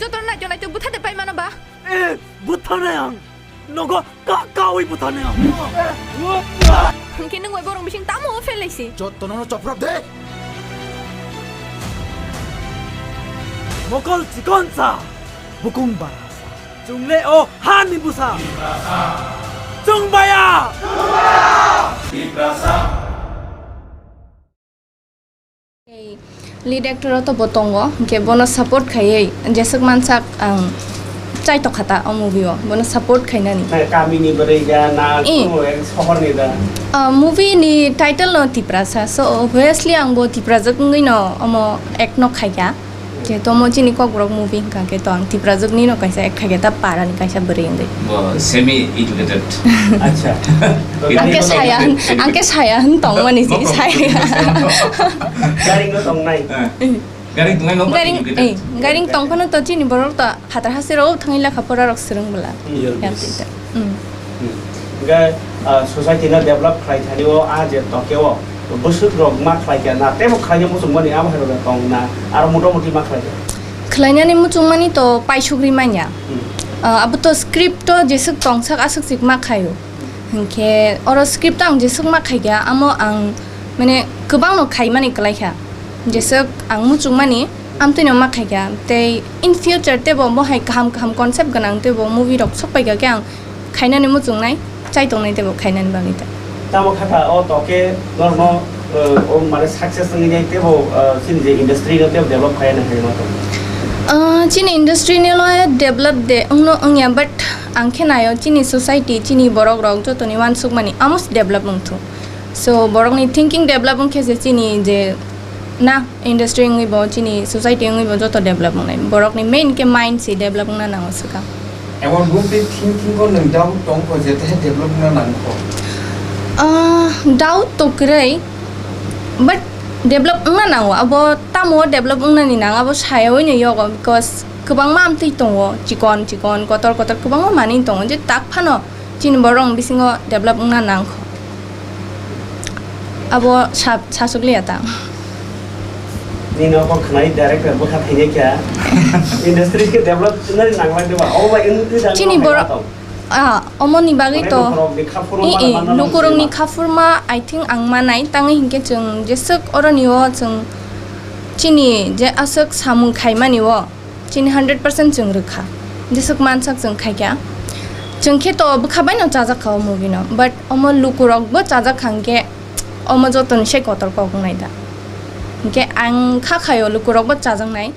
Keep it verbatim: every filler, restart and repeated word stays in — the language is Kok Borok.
Joto naito naito butha de pai mano ba? Eh, butha na ang. Nogo ka kawi butha na ang. Hwnkhe nwng bai borok bising tamo o fel laisi? Joto no choprap de. Mokol chikon sa, bukung bara sa. Chungle o hani busa. Chungbaya. Ei lead actor o to bo tongo, hwnkhe bono support khaiwi jeswk mansak ang chaitokha ta o movie o, bono support khainani. Na kamini bwrwi da, na Eh. Kuno ek sohorni da? Ah, movie ni title no Tiprasa, so obviously ang bo Tiprajwk wngwi no omo act no khaikha. Jehetu omo chini Kokborok movie hwnkha khe to ang Tiprajwk ni no kaisa act khaikha ta, para ni kaisa bwrwi wngwi. Bo semi educated. Acha. Ang khe saya hwn, ang khe saya hwn tongmani si saya. Garing no tongnai. Eh. Garing tongnai no Garing, educated. Eh, garing tongphano to chini borok to phatar hasteo thangwi lekha pora rok swrwng bwla. Hmm. Yes. Hmm. Hwnkhe, ah, society no develop khlai thani o, ah, je toke o bwswk rok ma khlai kha na, tebo khlai muchung mani abo hai rok tong na, aro motamoti ma khlai kha. Khlainani muchung mani to paisugri manya. Hmm. Ah, abo to script to jeswk tongsak aswk chik ma khaio. Hwnkhe oro script ang jeswk ma khaikha, amo ang mane kwbangno khaimani kwlaikha. Jeswk ang muchungmani amtwino ma khaikha. Tei in future tebo mohai kaham kaham concept gwnang tebo movie rok sokpaikha khe ang khainani muchungnai, chaitongnai tebo khainani bagwi ta. Tamo kha kha o toke norno, eh, o mane success wngwi nai tebo, eh, chini je industry no tebo develop khaina hai ma tong. Ah, chini industry ni lo develop de wngno wngya, but ang khe naio chini society, chini borok rok jotoni uansukmani amo se develop wngthu. So borokni thinking develop wngkhe se chini je na industry wngwi bo, chini society wngwi bo joto develop wngnai. Borokni main khe mind se develop wngna nango swkang. Emon buktwi thinking o nwng doubt tongkho je teha develop wngna nangkho? Ah, doubt to kwrwi, but develop wngna nango. Abo tamo develop wngnani nang, abo sayawi no yogo, because kwbangma amtwi tongo, chikon chikon, kotor kotor kwbangma manwi tongo, je tak phano chini borok bisingo develop wngna nangkho. Abo sa-, sasuk liya ta. Nini oko khwnai director bwkha thainai kha. Industry khe develop wngna nanglai diba? Obo bai wng-, wng Chini tong borok, tong. Ah, omoni bagwi Mane to. Lukurokni khaphurma I, i, mana mana lukurokni wngma? Khaphurma, I think, ang manai, tangwi hinkhe chwng jeswk oroni o chwng chini je aswk samung khaimani o, chini hundred percent chwng rwkha, jeswk mansak chwng khaikha. Chwng khe to bwkha baino chajak kha o movie no, but omo lukurok bo chajak kha hinkhe omo jotoni se kotor kok wngnai da. Hinkhe ang kha khaio lukurok bo chajaknai.